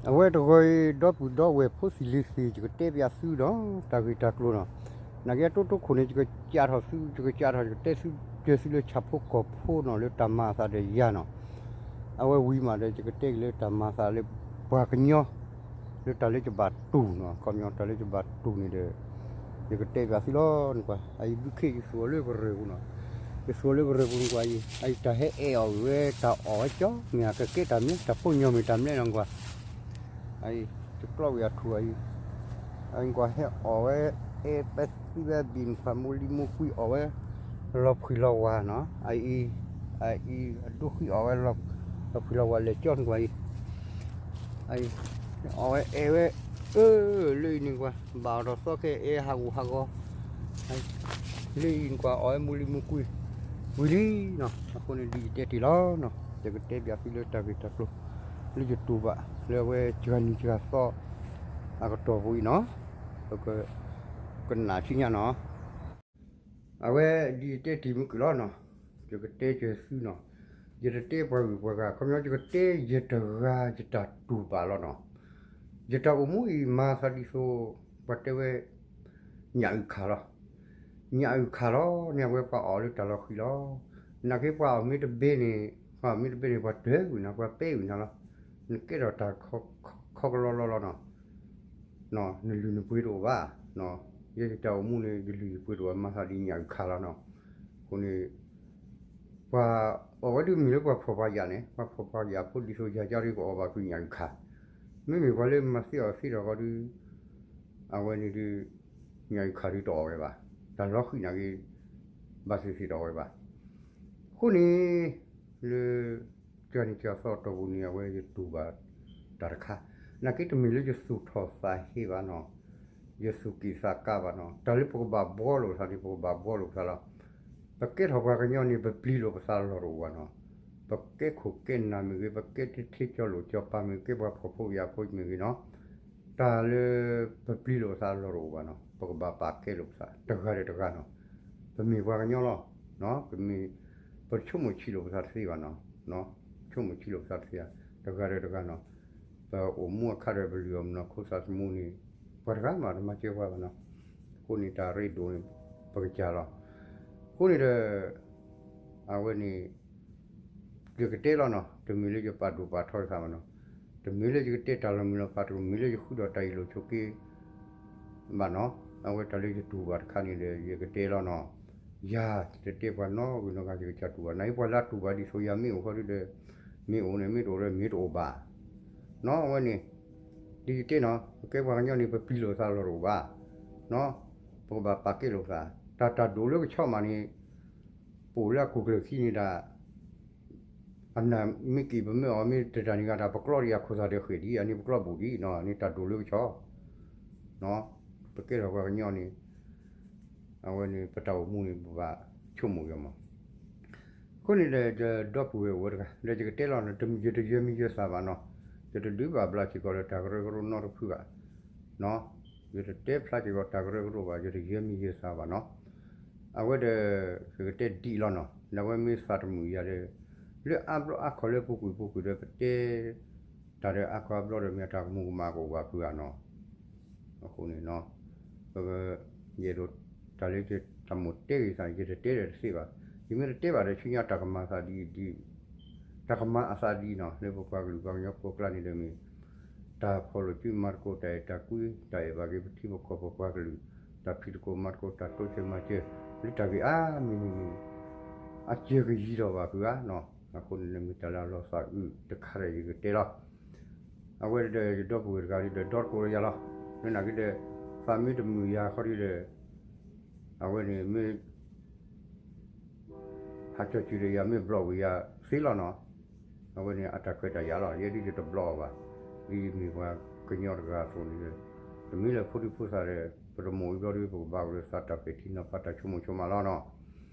အဝဲတဂီၤအံၤ ဒီပုၢ်ဒီဝဲၢ်ဖိသ့ၣ်လံၤသ့ၣ် ယကတဲပၠးသုဒီး တၢ်ဂ့ၢ်တၢ်ကျိၤနီၤ, နာ်က့အတိတိခိၣ်န့ၣ် ယကစးထီၣ်သု ယကစးထီၣ် ယကတဲသုကၠၢ်သုကၠၢ်သုလၢဆၣ်ဖိကီၢ်ဖိနီၤ လၢတၢ်မၤအသးဒီးယၤနီၤ, အဝဲဝံၤမးဒီး ယကတဲက့ၤလၢတၢ်မၤအသးလၢပှၤကညီ လၢတၢ်လၢယဘၣ်တူၢ်နီၤ, ခီပညီတၢ်လၢယဘၣ်တူၢ်န့ၣ်ဒီး ယကတဲပၠးသုလီၤနကွၢ်, အအံၤဘုခ့ယသူၣ်အီၤလၢကရၢၢ်ပူၤနီၤ, ယသူၣ်အီၤလၢကရၢၢ်ပူၤနကွၢ်အံၤ အအံၤတၢ်ဟဲအဲၣ်အီၤဂ့ၤဝဲ တၢ်အီၣ်ဝဲကၠီ မ့ၢ်အကကဲတၢ်မနုၤ တၢ်ပိာ်ညီမ့ၢ်တၢ်မနုၤလီၤနကွၢ်, အအံၤ တကျီဝံၤအထူၣ်အံၤ အအံၤနကွၢ်ဟဲအီၣ်ဝဲ အဲၣ်ပဲသံဝဲဘ့ၣ်နကွၢ် မိၢ်လံမိၢ်ကွံအီၣ်ဝဲ လီၤဖှံလီၤဝါနီၤ, အအံၤ အအံၤ အဒိဃံအီၣ်ဝဲ လီၤဖှံလီၤဝါလဲၤကၠီနကွၢ်အံၤ အအံၤ အီၣ်ဝဲအဲၣ်ဝဲ အၢ လၢအံၤန့ၣ်ကွၢ် ဘၣ်အီၤဒီးသီခဲအံၤဟးဂူာ်ဟးဂီၤ, လၢအံၤနကွၢ်အီၣ်ဝဲမိၢ်လံမိၢ်ကွံ ဝံၤလံနီၤ, အဃိန့ၣ်ဒ်ယတဲတ့ၢ်လီၤနီၤ, ယကတဲပၠးသုလၢတၢ်ဂ့ၢ်တၢ်ကျိၤ လၢယတူၢ်ဘၣ် လၢအဝဲစှၤနံၤစှၤသီ အကတီၢ်ပူၤအံၤနီၤ, ပက ကနၣ်ဆူညါနီၤ အဝဲဒ်ယတဲတ့ၢ်မုၢ်ကလီၤနီၤ, ယကတဲက့ၤသုနီၤ, ယတတဲပှၤဂုၤပှၤဂၤ ခီပညီ ယကတဲယတဂၤယတၢ်တူၢ်ဘၣ်လီၤနီၤ, ယတၢ်အိၣ်မူအံၤမၤသးဒ်သိး ပှၤတဲဝဲ ညၣ်အုၣ်ခးလီၤ, ညၣ်အုၣ်ခးလီၤန့ၣ် အဝဲပှၤအီၣ်လၢတၢ်လီၤဃံၤလီၤ, နာ်က့ပှၤအီၣ်မ့ၢ်တဘ့ၣ်န့ၣ် ပှၤအီၣ်မ့ၢ်တဘ့ၣ်န့ၣ် ပှၤတၢၢ်ဝံၤနီၤ ပှၤပဲဝံၤနီၤလီၤ, နကဲထီၣ်တၢ် ခီကလီလီလီၤနီၤ, နလုၢ်နပှ့ၤတအိၣ်ဘၣ်, ယဲယတၢ်အိၣ်မူန့ၣ် ယလုၢ်ယပှ့ၤတအိၣ်ဘၣ် မၤသးဒ်ညၣ်အုၣ်ခးလီၤနီၤ, အဃိန့ၣ် ပှၤအီၣ်ဝဲဒုးမ့ၢ်လၢပှၤဖှီၣ်ပှၤယာ်န့ၣ် ပှၤဖှီၣ်ပှၤယာ်ဖိဒ်သိးယၤကၠီဒုးကအီၣ်ဘၣ်ဖုညၣ်အုၣ်ခး, မ့မ့ၢ်ပှၤလၢမၤသ့အီၣ်သ့ထီၣ်ဃီဒုး အဝဲန့ၣ်ဒုး ညၣ်အုၣ်ခးဒုးတအီၣ်ဝဲဘၣ်, တၢ်လီၤဃံၤနာ်က့ ဘၣ်သ့ၣ်သ့ၣ်တအီၣ်ဝဲဘၣ်, အဃိန့ၣ် လၢ ကၢ်နံၣ်ကၢ်သီအတီၢ်ပူၤန့ၣ် အဝဲယတူၢ်ဘၣ်တၢ်တခါ, နာ်က့တမ့ၢ်လၢယသူၣ်ထီၣ်သးဟ့ဘၣ်နီၤ, ယသူၣ်က့ၣ်သးကါဘၣ်နီၤ, တၢ်လၢပကဘၣ်ဘှီလိာ်ပသးန့ၣ် ပကဘၣ်ဘှီလိာ်ပသးလီၤ, ပကဲထီၣ်ပှၤကညီန့ၣ် ပပျံၤလိာ်ပသးလီၢ်တအိၣ်ဘၣ်နီၤ, ပကဲခိၣ်ကဲနၢ်မ့ၢ်ဂ့ၤ ပကဲတထ့ကၠီလိာ်ကၠီပၤမ့ၢ်ဂ့ၤ ကဲပှၤဖှီၣ်ဖိယာ်ဖိမ့ၢ်ဂ့ၤနီၤ, တၢ်လၢ ပပျံၤလိာ်ပသးလီၢ်တအိၣ်ဘၣ်နီၤ, ပကဘၣ်ပာ်ကဲလိာ်ပသး တဂၤဒီးတဂၤနီၤ, ပမ့ၢ်ပှၤကညီလီၤ, ပမ့ၢ် ပတဆိကမိၣ်ဆံးလိာ်ပသးတသ့ဘၣ်နီၤ, ဆိကမိၣ်ဆံးလိာ်ပသးတသ့ဘၣ်, တဂၤဒီးတဂၤနီၤ, ပအိၣ်မူအခါဒီးပလုၢ်အီၣ်မုၢ်နီၤ ခိၣ်သးသမူန့ၣ် ပှၤတဂၤမးတမၤစၢၤပှၤဘၣ်နီၤ, အဃိန့ၣ်တၢ်ရ့ဒိၣ်န့ၣ် ပကစၢ်လီၤ, အဃိန့ၣ်ဒီး အဝဲန့ၣ် ယကတဲလီၤနီၤ, တမ့ၢ်လၢယပာ်ဒိၣ်ပာ်ထီတသးဘၣ်နီၤ, တမ့ၢ်လၢယကတဲတၢ်လီၤမုၢ်လီၤဖး တမ့ၢ်လၢယဃုဒီးတၢ်အ့ၣ်လိာ်ဆိးက့ဘၣ်နီၤ, အဝဲတၢ်လၢယတူၢ်ဘၣ်တခါန့ၣ်ဒီး ယကတဲလီၤနီၤ, ယၤ ယတတဲပှၤနီတဂၤနီတဂၤ ယကစၢ်တူၢ်ဘၣ်, နာ်က့ပှၤလၢအတူၢ်ဘၣ်ဒ်သိးယၤမ့ၢ်အိၣ်ဃီဒုဒီး မ့ၢ်အိၣ်န့ၣ် မ့ၢ်တအိၣ်ဒီးမ့ၢ်တအိၣ်ဘၣ်, နီၤ အဝဲန့ၣ် ဒ်ယတဲနီၤ ပကဲပှၤကညီန့ၣ် ပပျံၤလိာ်သးလီၢ်တအိၣ်ဘၣ်, နီၤ ပကဘၣ်ပာ်ကဲလိာ်သး, တၢ်တၢ်ဒိၣ်လၢကဆီမးန့ၣ် ပအိၣ်လၢအခိၣ်ကျၢၢ်ခံန့ၣ်ဒၣ် အနၢ်မ့ၢ်က့ၤပမ့ၢ်အီၤမ့ၢ်တတၢ်န့ၣ်ဂၤတၢ် ပကျီဒံးအခိၣ်သးဒီးဃဲၣ်ဒံး အန့ၣ်ပကျီဘူးဒံးနီၤ အန့ၣ်တၢ်ဒိၣ်လၢကဆီ, ပကဲထီၣ်ပှၤကညီန့ၣ် အဝဲန့ၣ် ပတၢ်အိၣ်မူန့ၣ် ပဘၣ်ဆိကမိၣ်ယီၤမး, အဃိန့ၣ်ဒီး ဒီပုၢ်ဝဲၢ်အိၣ်ဝဲတဂၤ ဒီးယကတဲလီၤ ယတယၢမံယၢသးဘၣ်နီၤ, ယတဒုးဘၣ်ဘျါစ့ၢ်ကီးဒီးတၢ်ကရၢကရိနီတဖုဘၣ် ယတတဲဖျါစ့ၢ်ကီးတၢ်ကရၢကရိဘၣ် ယတယၢမံယၢသးဘၣ်နီၤ, အဝဲဒီး ယကတဲဒံးလီၤနီၤ ဒီးအဝဲမ့ၢ်သးတမုာ်ယၤဒီး လၢအါဘျီအါခီၣ်လၢပူၤကွံာ်ပူၤကွံာ်ဒီးပတဲ တၢ်ဒီးအါခီအါဘျီဒီးမ့ၢ်တၢ်ကမူၤကမၣ်ကအိၣ်ဘၣ်ဖုဂၤနီၤ, အဃိန့ၣ် ပက ယအဲၣ်ဒိးတၢ်လၢတၢ်မိၣ်တဲဂ့ၤသးန့ၣ် ယတတဲဒီးတသ့ဘၣ်, ယမ့ၢ်တတဲဘၣ်ဒီးဆူညါတၢ်ကမၤသးဒ် တၢ်ကမၤအသးဒ်နီၤ လၢပပှၤကလုာ်ပှၤကညီဖိအကျါန့ၣ်ဒီးမ့ၢ် တၢ်ဖီၣ်လိာ်စုမၤသကိး တၢ်အဲၣ်တၢ်ကွံ တၢ်အဲၣ်ဘၣ်က့ၤပထံပကီၢ်ပပှၤကလုာ် တၢ်ဖံးသကိးမၤသကိး တၢ်တိစၢၤမၤစၢၤ လၢတၢ်ဂ့ၢ်အါမံၤမံၤမံၤ အစၢၤကယံၤထီၣ်ဘၣ်ဖုဂၤနီၤ, အဃိန့ၣ်မ့ၢ်တၢ်လၢအလီၤသးအုးတခါဒီးယကတဲလီၤ, အဝဲဒီးယဒီပုၢ်ဝဲၢ်တဂၤဒီးဒီသကိးယၤလီၤ, လၢနာ်က့ဒီး သးမ့ၢ်တမုာ်ယၤခီဒီး အဝဲန့ၣ်မ့ၢ် ဟးကၠီၣ်စူၤဒီးယၤမ့ၢ်ဘျီၣ်ဝံၤယၤသ့လီၤနီၤ, အဝဲန့ၣ်အတၢ်ခွဲးတၢ်ယာ်လီၤ ယဲဒ်ယတဘျီၣ်အီၤဘၣ်, ဒ်ယမ့ၢ်ပှၤကညီတဂၤအသိးန့ၣ်ဒီး တမ့ၢ်လၢဖိဒံဖိသၣ်ဒီး ပတမိၣ်အံၤဘျီဒီး ပကဘၣ်အိၣ်ဒီးသးတၢ်ပဲာ်ထံနီၤဖးတၢ်ဆိကမိၣ်ဆိကမးလီၤနီၤ, အ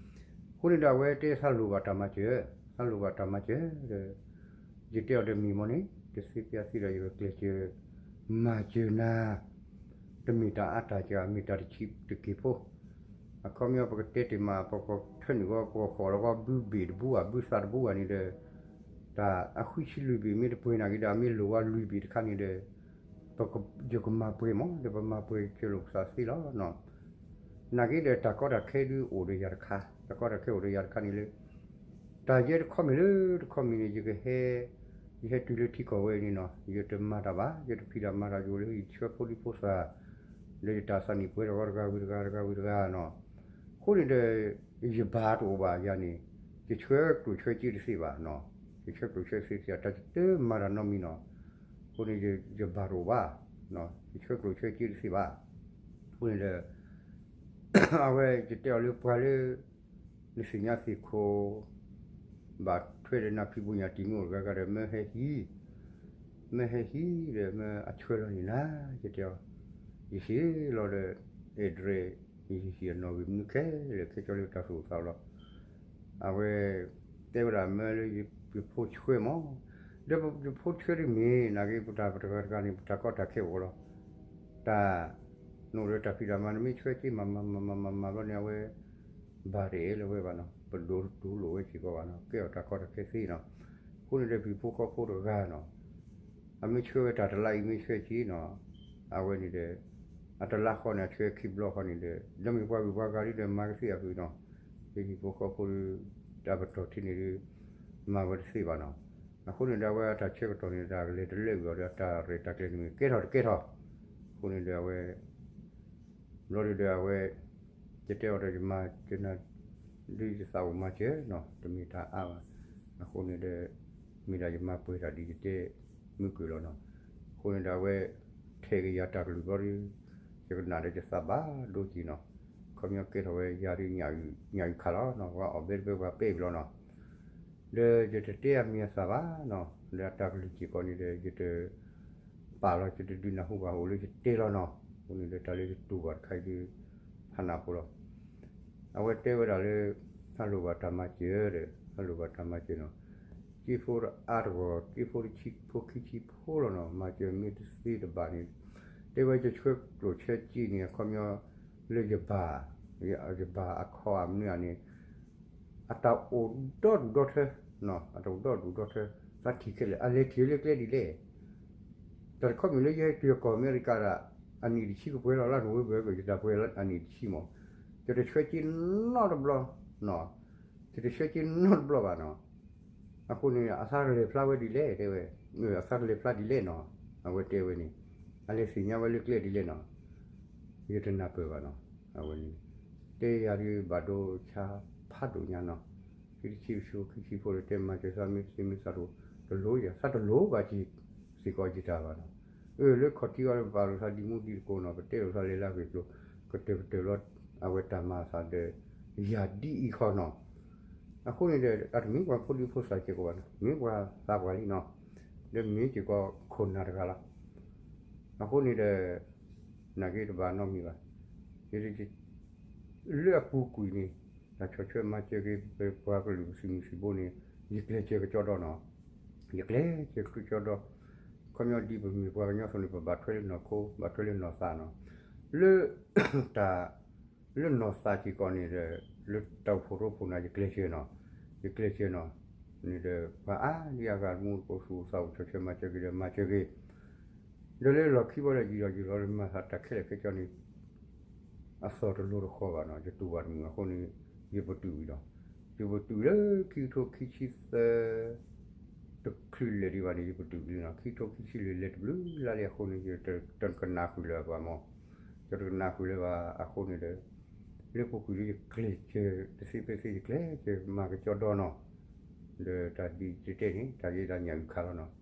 ဃိန့ၣ်ဒီး အဝဲတဲသးလိၣ်ဘၣ်တၢ်မၤစၢၤ, သးလိၣ်ဘၣ်တၢ်မၤစၢၤဒီး ယတဲအီၤဒီးမ့ၢ်မ့ၢ်န့ၣ် တသ့ပျၢ်သ့ဒီးယကကျဲးစၢး မၤစၢၤနၤ တမ့ၢ်တၢ်အါတၢ်စှၤ မ့ၢ်တၢ်တဆံးတက့ၢ်ဖိ, အခီပညီပကတဲတ့ၢ်မး ပကထၢနုာ်ဂီၢ် ပကဃီၤလီၤဂီၢ် ဘုဘ့ၣ်တဘူဧါ ဘုသးတဘူဧါန့ၣ်ဒီး တၢ်အဃုဆံလွံၢ်ဘ့ၣ်မ့ၢ်တပှဲၤနာ်က့ဒီး အမ့ၢ်လိၣ်ဝဲလွံၢ်ဘ့ၣ်တခါန့ၣ်ဒီး ယကမၤပှဲၤမး ဒီးပမၤပှဲၤကၢလိာ်ပသးသ့လီၤ. နာ်က့ဒီး တၢ်ကီတၢ်ခဲဒုးအိၣ်ဒီးယၤတခါ, တၢ်ကီတၢ်ခဲအိၣ်ဒီးယၤတခါန့ၣ်လၢ တၢ်ယဲတခီမ့ၢ်လၢတခီမ့ၢ်န့ၣ် ယကဟဲ ယဟဲတုၤလၢထံကီၢ်ဝဲအံၤန့ၣ်နီၤ ယတမၤတၢ်ဘၣ်, ယတဖံးတၢ်မၤတၢ်ယိာ်လၢယဆှၢဖိဒံဖိသၣ် ဒီးယတၢ်သးနံၣ်ပှဲၤထီၣ်ဝဲတဂၤဝံၤတဂၤ တဂၤဝံၤတဂၤနီၤ. အဃိန့ၣ်ဒီး ယဘၣ်တအိၣ်ဘၣ်ယၤန့ၣ် ယဆှၢကျိၣ်ဆှၢစ့တသ့ဘၣ်နီၤ, ယဆှၢကျိၣ်ဆှၢစ့တသ့ တၢ်ယတမၤတၢ်နီတမံၤနီၤ. အဃိန့ၣ် ယဘၣ်တအိၣ်ဘၣ်, ယဆှၢကျိၣ်ဆှၢစ့တသ့ဘၣ်. အဃိန့ၣ်ဒီး အဝဲယတဲအီၤလၢပှၤလၢ နသ့ၣ်ညါသ့ၣ်ခိၣ် ဘၣ်ထွဲဒီးနၢ်ဖံးဘိၣ်ညၣ်တံာ်မ့ၢ်အိၣ်တဂၤဂၤဒီး မၢဟဲဟံး, မၢဟဲဟံးဒီး မၢအဆှၢလီၤန့ၣ်နၤ ယတဲအီၤ, ယဟ့ၣ်လီၤဒီး address ယဟ့ၣ်အနီၣ်ဂံၢ်မနုၤခဲလၢာ်ခဲဆ့လၢတၢ်သူၣ်အိၣ်သးအိၣ်လီၤ. အဝဲ တဲဝဲဒၣ်မၢလၢယဖိဆှၢမး, ဒီးယဖိဆှၢတမ့ၢ်နာ်က့ ပတၢ်ပတဂၤတဂၤန့ၣ် ပတၢ်ကီတၢ်ခဲအိၣ်လီၤ. တၢ် နအိၣ်ဒီးတၢ်ဖံးတၢ်မၤ နမ့ၢ်ဆှၢစ့မၤမၤမၤမၤမၤမၤဘျီန့ၣ် အဝဲ ဘၣ်တအဲၣ်လၢၤဝဲဘၣ်နီၤ, ပဒိးတူၢ်လိာ်ဝဲစ့ၢ်ကီးဘၣ်နီၤ, ကဲအီၤတၢ်ကီတၢ်ခဲသ့နီၤ. အဃိန့ၣ်ဒီး ဖံးဖိဃီဖိတဂၤနီၤ အမ့ၢ်ဆှၢဝဲတၢ်တလါအံၤမ့ၢ်ဆှၢစ့နီၤ, အဝဲန့ၣ်ဒီး အတလါဃီန့ၣ် အဆှၢခံဘျီဃီန့ၣ်ဒီး ဒီးမ့ၢ်ပှၤဂုၤပှၤဂၤဒ်ဒီး မၤကသ့အဂ့ၢ်နီၤ, ဟံၣ်ဖိဃီဖိဒီး တၢ်ပတီၢ်ထံန့ၣ်ဒီး မၤဝဲတသ့ဘၣ်နီၤ. အဃိန့ၣ်ဒီး အဝဲအတၢ်ဆၢကတီၢ်န့ၣ် တၢ်ကလဲၤတလၢကွံာ်အီၤဒီး အတၢ်ရဲၣ်တၢ်ကျဲၤန့ၣ်မ့ၢ်ကဲထီၣ်တကဲထီၣ်, အဃိန့ၣ်ဒီးအဝဲ ဘျီဒုဒီးအဝဲ ယတဲအီၤဒီးယမၤစၢၤနၤ ဒ်ယသးအိၣ်မၤစၢၤနီၤ, တမ့ၢ်တၢ်အါဘၣ်. အဃိန့ၣ်ဒီး မ့ၢ်ဒၣ်ယမၤပှဲၤတၢ်ဒ်ယတဲမုၢ်ကွံာ်လီၤနီၤ. အဃိန့ၣ်ဒီးအဝဲ ထဲးက့ၤယၤတၢ်ကလုၢ်ဘျီဒီး ယကနၣ်ဒီးယသးဘၣ်ဒိက့ၤနီၤ. ခီပညီကဲထီၣ်ဝဲယၤဒ်ညၣ်အုၣ်ခးလီၤနီၤ, ပှၤအီၣ်ဘဲတဘဲပှၤပဲဘျီနီၤ. ဒီးယတတဲအမံၤအသၣ်ဘၣ်နီၤ, ဒီးအတၢ်ကလုၢ်စ့ၢ်ကီးန့ၣ်ဒီး ယတ ပာ်လီၤ ယတဒုးနၢ်ဟူဘၣ် အိၣ်လၢယတဲလီၤနီၤ. အဃိန့ၣ်ဒီး တၢ်လၢယတူၢ်ဘၣ်တခါအံၤဒုး ဖးနၢ်ဖိလီၤ. အဝဲတဲဝဲဒၣ်လၢ ဟးလိၣ်ဘၣ်တၢ်မၤစၢၤဒီး ဟးလိၣ်ဘၣ်တၢ်မၤစၢၤနီၤ. က့ဖိတအါတဂီၢ် က့ဖိတဆံဖိခံဆံဖိလီၤနီၤ, မၤစၢၤမ့ၢ်တသ့တဘၣ်န့ၣ် တဲဝဲယဆှၢကျိၣ်ဆှၢစ့န့ၣ် အခီပညီ လၢယဘၣ် ယဘၣ်အခီၣ်အမနုၤဧါန့ၣ် အတၢ်အိၣ်ဒီဒူၣ်ဒီထၢ, အတၢ်အိၣ်ဒီဒူၣ်ဒီထၢ, သးထံၣ်ခဲလၢာ် အလဲၤထံၣ်လၢကျဲဒ်လဲၣ်. တၢ်တခီမ့ၢ်လၢယဟဲတုၤကီၢ်အမဲရကၤဒၣ် အနံၣ်တဆံကပှဲၤလီၤ လၢနဝဲဘၢကယတၢ်ပှဲၤအနံၣ်တဆံမး, ယတဆှၢက့ၤနီတဘျီ, ယတဆှၢက့ၤနီတဘျီဘၣ်နီၤ. အဃိန့ၣ် အသးကလဲၤဖျါဝဲဒ်လဲၣ် တဲဝဲ, အသးကလဲၤဖျါဒ်လဲၣ်နီၤ, အဝဲတဲဝဲန့ၣ် အလဲၤသ့ၣ်ညါဝဲလၢကျဲဒ်လဲၣ်နီၤ. ယတနၢ်ပၢၢ်ဘၣ်နီၤ, အဝဲန့ၣ် တဲယၤဒ်ဘၣ်ဒိဆါဖးဒိၣ်ညါနီၤ. ခံတဆံပဆူခံဆံဖိဒီး တဲမၤစၢၤသးမ့ၢ်သ့မ့ၢ်သးတလိၤယၤ သးတလိၤဘၣ်က့ၤစ့ၢ်ကီးယတၢ်ဘၣ်နီၤ. အၢ လၢခီၣ်ထံးအီၤလၢပာ်လိာ်သးဒ်မူဒ်သကိးနီၤ, ပတဲလိာ်သးလဲၤလၢအဂ့ၢ်ကျိၤ ကတၢၢ်ကတၢၢ်လီၤ အဝဲတၢ်မၤအသးဒီး ယၤဒ်အံၤခီနီၤ. အဃိန့ၣ်ဒီး အတမ့ၢ်ပှၤဖိဒံဖိသၣ်စ့ၢ်ကီးဘၣ်နီၤ, မ့ၢ်ပှၤသးပှၢ်လံနီၤ, ဒီးမ့ၢ်စ့ၢ်ကီးခိၣ်နၢ်တဂၤလီၤ. အဃိန့ၣ်ဒီး နာ်က့တဘၣ်နီတမံၤဘၣ်. လၢအပူၤကွံာ်န့ၣ် တၢ်ဆီၣ်ထွဲမၤစၢၤက့ၤ ပပှၤကလုာ်ပသုးမုၢ်သံၣ်ဘိန့ၣ် ယကျဲးစၢးကကၠီဒီနီၤ, ယကျဲးစၢးကကၠီဒီ, ခီပညီဒ်ပမ့ၢ်ပှၤကညီအသိးန့ၣ် ပဘၣ်ထွဲလၢနီၢ်ခိ ဘၣ်ထွဲလၢနီၢ်သးနီၤ, လၢ တၢ် လၢနီၢ်သးစ့ၢ်ကီးန့ၣ်ဒီး လၢတၢ်အိၣ်ဖှိၣ်ရိဖှိၣ်န့ၣ် ယကျဲးစၢးနီၤ, ယကျဲးစၢးနီၤ, န့ၣ်ဒီး ပှၤအါဒံအါဂၤတမူတကိးသူၣ်အိၣ်သးအိၣ်ဆီၣ်ထွဲမၤစၢၤက့ၤဒီးမၤစၢၤက့ၤ ဒီးလၢလီၢ်ခံဘီဒီးယံာ်ဒီးယံာ်လီၤလၢမၤသးတၢ်ခဲလၢာ်ခဲဆ့န့ၣ် အသီၣ်တလိၤတဃီဘၣ်နီၤ, ယတူၢ်ဘၣ်တမုာ်အဃိန့ၣ် ယပတုာ်ဝံၤဒီး ယပတုာ်လၢခံကထိခံဆံသၢ တချုးလဲၤဒံးဘၣ်န့ၣ် ယပတုာ်ကလံနီၤ, ခံကထိခံဆံလွံၢ်လဲၤတဘျုးလါလံအဃိန့ၣ် ယတကနၣ်ဃုာ်လၢၤဘၣ်မး, ယတကနၣ်ဃုာ်လၢၤဘၣ်အဃိန့ၣ်ဒီး လၢပူၤကွံာ်လၢယကျဲးစၢးတသ့ဖဲသ့ ယကျဲးစၢးမၤကကၠီဒီနီၤ, ဒီးတၢ်ဒ်ယတဲန့ၣ် တၢ်ယဲဒၣ်ညၣ်အုၣ်ခးလီၤနီၤ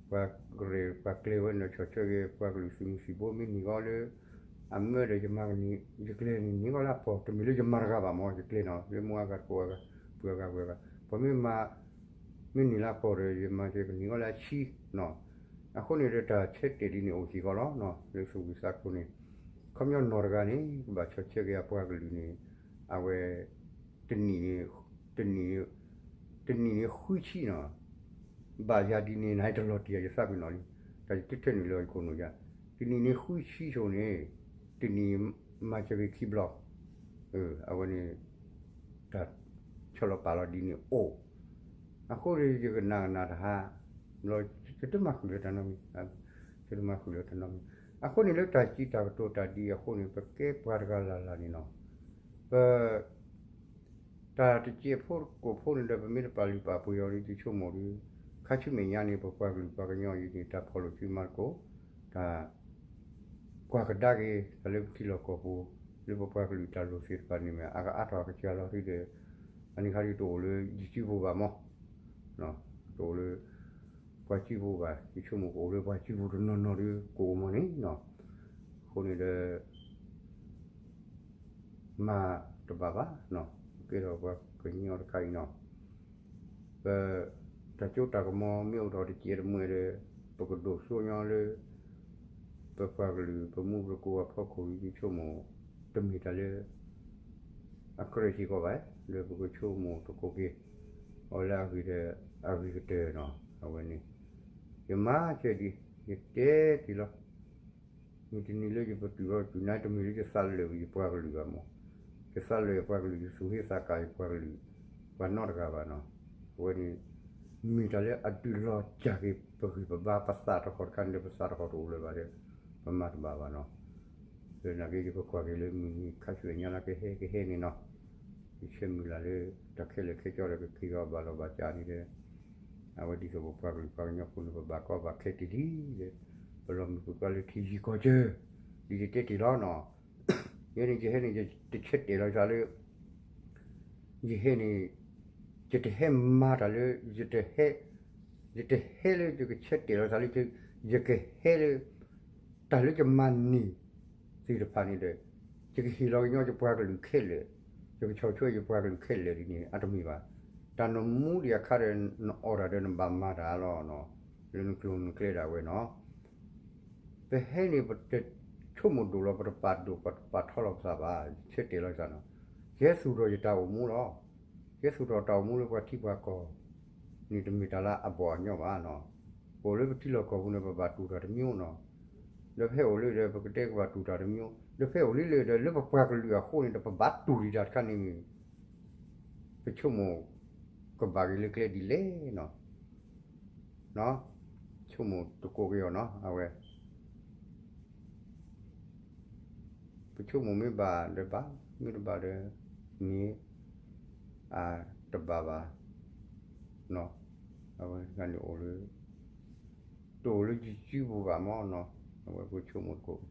ပှၤကရဲၣ်ပှၤကျဲၤဝဲန့ၣ် ဆီၣ်ထွဲက့ၤ ပှၤကလုာ်သုးမုၢ်သံၣ်ဘိမ့ၢ်နံၤဂီၤလၢ အမၢဒီးယမၤကနံၤ ယကျဲၤန့ၣ်နံၤဂီၤလၢအပီၢ် တမ့ၢ်လၢယမၤတဂၤဘၣ်မး ယကျဲၤနီၤ လၢမုၢ်အါဂၤတကိးအါဂၤ ပှၤဂၤပှၤဂၤ ပှၤမ့ၢ်မၤ မ့ၢ်နံၤလၢအပီၢ်ဒီး ယမၤကနံၤဂီၤလၢအဆံနီၤ, အဃိန့ၣ်ဒီးတၢ်ဆၢတဲာ်ဒ်န့ၣ်အိၣ်စ့ၢ်ကီးလီၤနီၤ လၢသူၣ်ဝံသးကိန့ၣ် ခီပညီနီၢ်တဂၤန့ၣ် ကဘၣ်ဆီၣ်ထွဲက့ၤအပှၤကလုာ်န့ၣ် အဝဲ တနံၣ်န့ၣ် တနံၣ်န့ၣ် တနံၣ်န့ၣ်ဃုဆံနီၤ, ဘၣ်ယၤဒ်န့ၣ် နဟဲတလီၤတံၢ်ယသးပ့ၤနီၣ်လံ, တၢ်ယတထၢနုာ်လၢယခိၣ်နူာ်ယၤ, တနံၣ်န့ၣ်ဃုဆံဆိန့ၣ် တနံၣ်မၤစၢၤက့ၤခံဘျီ, အဝဲန့ၣ် တၢ်ဆီၣ်လီၤပာ်လီၤဒ်န့ၣ်အိၣ်, အဃိန့ၣ် ယကနၣ်ကနၣ်တဟါ, ဘျီ ယတမၤဃုာ်လၢတၢ်နီတမံၤ, ယတမၤဃုာ်လၢတၢ်နီတမံၤ. အဃိန့ၣ် လၢတၢ်စံးတၢ်ကတိၤတၢ်ဒ်အံၤအဃိန့ၣ် ပကဲပှၤတဂၤလၢ်လၢ်န့ၣ်နီၤ, ပ တၢ်တစဲးဖိတကိးဖိန့ၣ်ဒီး ပမ့ၢ်တပာ်လုၢ်ပာ်ပှ့ၤအီၤဒီး ယဆိကမိၣ်ဒီး ခါဆူမဲာ်ညါန့ၣ် ပပှၤကလုာ်ပှၤကညီအံၤန့ၣ် တၢ်ဖီၣ်လိာ်စုမၤသကိး တၢ် ကွၢ်ကဒါက့ၤ တၢ်လၢပထံလီၢ်ကီၢ်ပူၤ လၢပပှၤကလုာ်တၢ်လိၣ်သ့ၣ်တဖၣ်န့ၣ်မ့ၢ် အကအါထီၣ်အကစၢ်လီၤဒ်ဒီး အန့ၣ်ခါဒ်တအိၣ်လၢယစုပူၤဘၣ်မး, တအိၣ်လၢ ပှၤစုပူၤဘၣ်, ယဆိကမိၣ်ကအိၣ်လၢပှၤစုပူၤတနီၤနီၤဒီး ကအိၣ်မးန့ၣ်နီၤ, အဃိန့ၣ်ဒီး မၤတဘၣ်ဘၣ်, ကဲထီၣ်ပှၤကညီတခါအံၤနီၤ, ပ တၢ်စိတၢ်ကမီၤမ့ၢ်အိၣ်ထီၣ်တစဲးတမှဲာ်ဒီး ပကဒိၣ်စိညီလၢ ပပှၤကလုာ် ပမူပကိးအဖီခိၣ် ယဆိကမိၣ် တမ့ၢ်တၢ်လၢ အကြၢးစ့ၢ်ကီးဘၣ်, ဒီးပကဆိကမိၣ်သကိးက့ၤ အီၤလၢအဂ့ၤဒီး အဂ့ၤကတၢၢ်နီၤ, အဝဲန့ၣ် ယမၤစၢၤဒ် ယတဲတ့ၢ်လီၤ မုၢ်တနံၤလၢယပတုာ်လီၤတုာ်နါ တမ့ၢ်လၢယသးလၢာ်ဝံၤယပှၤကလုာ်ဘၣ်မး, ယသးလၢာ်ယပှၤကလုာ် ယသူၣ်ဟ့သးကၢ်ယပှၤကလုာ် ပှၤနီတဂၤဘၣ်နီၤ, အဝဲန့ၣ် မ့ၢ်တၢ်လၢအဒုးလီၤစၢ်က့ၤပဂံၢ်ပဘါ ပသးတဟီၣ်တခါန့ၣ်ဒီး ပသးတဟီၣ်တအိၣ်လၢၤဘၣ်ဒီး ပမၤတဘၣ်ဘၣ်နီၤ, ဒီးနာ်က့ ယကကွၢ်က့ၤလၢမုၢ်နံၤခါဆူညါလၢကဟဲကဟဲန့ၣ်နီၤ, ယဆၢမုၢ်လၢ်လၢ တၢ်ခဲလၢာ်ခဲဆ့ဒီး ကက့ၤအီၤဘၣ်လီၤဘၣ်စးန့ၣ်ဒီး အဝဲဒ်သိးပပှၤကလုာ်ပှၤကညီဖိန့ၣ် ပဘၣ်ကီဘၣ်ခဲတ့ၢ်လံဒီး ပလီၤမုၢ်ပှၤလၢထံယံၤကီၢ်စၢၤ ဒ်ယတဲတ့ၢ်လီၤနီၤ, ယဲန့ၣ် ယဟဲန့ၣ် ယတဆၢတဲာ်လီၤယသးလၢ ယဟဲန့ၣ် ယတဟဲမၤတၢ်လၢ ယတဟဲ ယတဟဲလၢယကဆၢတဲာ်လီၤယသးလၢ ယကဟဲလၢ တၢ်လၢယမၤန့ၢ်သ့ၣ်တဖၣ်န့ၣ်ဒီး ယကဟ့ၣ်လီၤကညီယပှၤကလုာ်ခဲလၢာ်, ယကဆီၣ်ထွဲယပှၤကလုာ်ခဲလၢာ်ဒ်န့ၣ် အတမ့ၢ်ဘၣ်. တၢ်နမူဒံးအခါဒီး နအီၣ်တၢ်ဒီးနဘၣ်မၤတၢ်လီၤ, လၢနကျိၤနကျဲဒၣ်ဝဲနီၤ. ပဟဲန့ၣ် ပတဆိကမိၣ်ဒိၣ်လီၤ ပတပာ်ဒိၣ်ပတပာ်ထီလီၤပသးဘၣ်, ယဆၢတဲာ်လီၤယသးနီၤ. ယဟဲသူၣ်ထီၣ်ယတၢ်အိၣ်မူလီၤ. ယဟဲသူၣ်ထီၣ်တၢ်အိၣ်မူလၢပှၤထံပှၤကီၢ်န့ၣ် တမ့ၢ်တၢ်လၢအဘီၣ်အညီဘၣ်နီၤ. ပအိၣ်လၢပထံလီၢ်ကီၢ်ပူၤန့ၣ် ပဘၣ်တူၢ်တၢ်တမံၤနီၤ. ဒီးဖဲအိၣ်လၢဒီး ပကတဲကဘၣ်တူၢ်တၢ်တမံၤ, ဒီးဖဲအိၣ်လံလၢဒီး လၢပပှၤကလုာ်အဃိန့ၣ်ဒီး ပဘၣ်တူၢ်ဒံးတၢ်တခါန့ၣ်မ့ၢ် ပဆိကမိၣ် ကဘၣ်က့ၤလၢကျဲဒ်လဲၣ်နီၤ. ဆိကမိၣ်တကိးက့ၤအီၤနီၤ အဝဲ ပဆိကမိၣ်မ့ၢ်ဘၣ်ဒီးဘၣ်, မ့ၢ်တဘၣ်ဒီး မ့ၢ် အတဘၣ်ဘၣ်နီၤ. အဝဲန့ၣ်အိၣ်လၢ တအိၣ်လၢယစုပူၤဘၣ်မးနီၤ. အဝဲပဆိကမိၣ်တကိး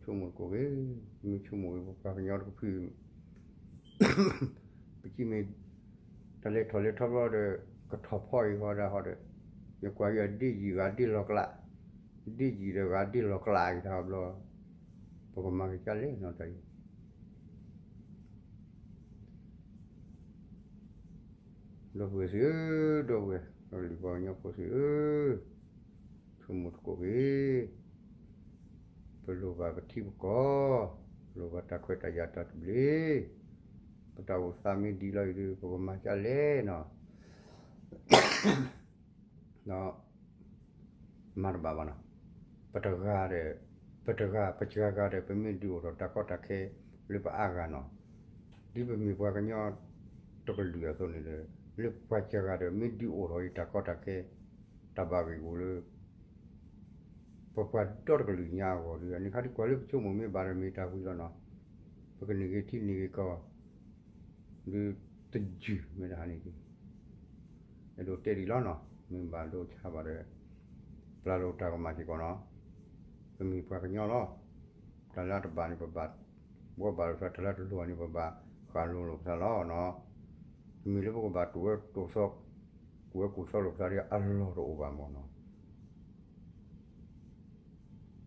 ဆိကမိၣ်တကိးဂ့ၤ, မ့ၢ်ဆိကမိၣ်ဂ့ၤ ပပှၤကညီတကဖု ပစံးမ့ၢ် တၢ်လဲၤထီၣ်လဲၤထီဘျီဒီး ကထီၣ်ဖီအံၤဟီဒၣ်ဟီဒီး ယကွၢ်ယဒ့ၣ်ယံာ်ဂၤဒ့ၣ်လီၤကျး, ဒ့ၣ်ယံာ်ဒီးဂၤဒ့ၣ်လီၤကျးအံၤတၢ်ဘျီ ပကမၤက့ၤကလဲၣ်နီၤတၢ်အံၤ ဒီပုၢ်ဝဲၢ်သ့ၣ်ဧၢ, ဒီပုၢ်ဝဲၢ် ပကလုာ်ပှၤကညီဖိသ့ၣ်ဧၢ, ဆိကမိၣ်တကိးဂ့ၤ, ပလိၣ်ဘၣ်ပထံပကီၢ်, ပလိၣ်ဘၣ်တၢ်ခွဲးတၢ်ယာ်တၢ်သဘျ့, ပတၢ်အိၣ်သးမ့ၢ်ဒံးလီၤအံၤဒီး ပကမၤကလဲၣ်နီၤ. ဒီး မၤတဘၣ်ဘၣ်နီၤ. ပတဂၤဒီး ပတဂၤ ပစှၤဂၤဒီး ပမ့ၢ်ဒုးအိၣ်ထီၣ်တၢ်ကီတၢ်ခဲလၢပအါဂၤနီၤ, ဒ်ပမ့ၢ်ပှၤကညီတကလုာ်အသိးန့ၣ်ဒီး လၢပှၤစှၤဂၤဒီး မ့ၢ်ဒုးအိၣ်ထီၣ်အံၤတၢ်ကီတၢ်ခဲ တၢ်ဘၣ်ဂ့ၢ်ဂီၢ်လၢ ပပှၤဒီတကလုာ်ညါအဂီၢ်ဒီး အန့ၣ်ခါဒ်ကွၢ်လၢပဆိကမိၣ်မ့ၢ်ဘၣ်ဒီးမ့ၢ်တၢ်ဝံၤလီၤနီၤ, ပကန့ၢ်ဂ့ၤထံန့ၢ်ဂ့ၤကီၢ် ဒုးတယုၢ်မ့ၢ်တဟါန့ၣ်က့ၤ အဲၣ်ဒိးတဲဒ်လီၤနီၤ, မ့ၢ်ဘၣ်ဒိဆါဘၣ်ဒီး ပျၢ်လိာ်တၢ်ကမၣ်စ့ၢ်ကီးနီၤ, ပမ့ၢ်ပှၤကညီလီၤ, တၢ်လၢအတဘၣ်န့ၣ် ပဘၣ်ဘှီဘၣ်လိာ်ပသး, တၢ်လၢအတလိၣ်န့ၣ် ပဘၣ်ဃးလိာ်လိာ်ပသးလီၤနီၤ, တမ့ၢ်လၢပကဘၣ်တူၢ်ဝဲတူၢ်သီ, ကူၣ်ဝဲကူၣ်သီလိာ်ပသးဒီး အလီၢ်တအိၣ်ဘၣ်မးနီၤ,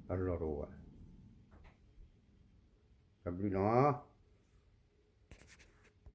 အလီၢ်တအိၣ်ဘၣ် တၢ်ဘျုးနီၤ